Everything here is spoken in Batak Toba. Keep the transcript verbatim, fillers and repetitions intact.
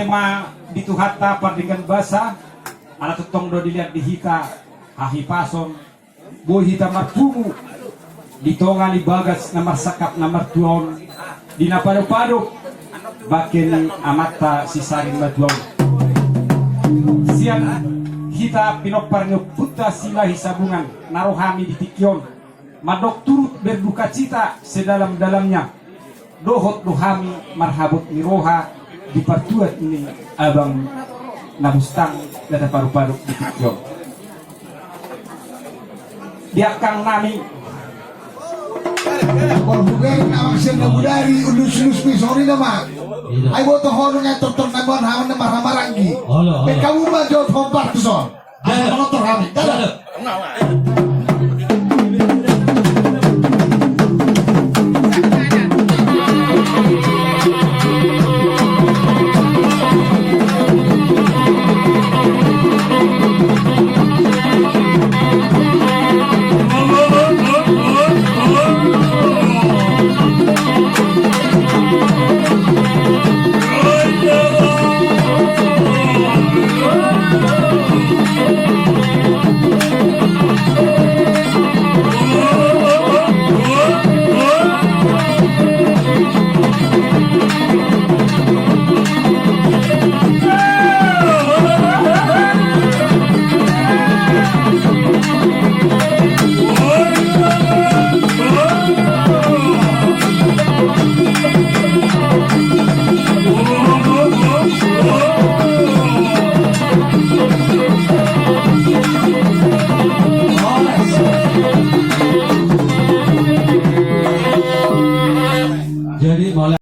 Ma di Tuhanta pardenggan basa, ala tongtong do dilehon di hita hahipason, boi hita marpungu di tonga ni bagas na marsangkap na martua on, di na padopadop bangke ni amanta si Sari Matua on. Sian hita pinompar ni ompunta Silahi Sabungan na ro hami di tingki on, mandok turut berdukacita sedalam-dalamnya. Dohot do hami marhabot ni roha di partuat ni abang na bustang na tapadopadop di tingki on. Di angkang nami. Molo hubereng na amang sian na budari, ulus-ulus pe songon i nama. Ai boto ho nunga tongtong na muan haman na marhamaranggi. Olo, olo. Pe hamu ma jo hombar tu son. Asa manotor hami. Dalam.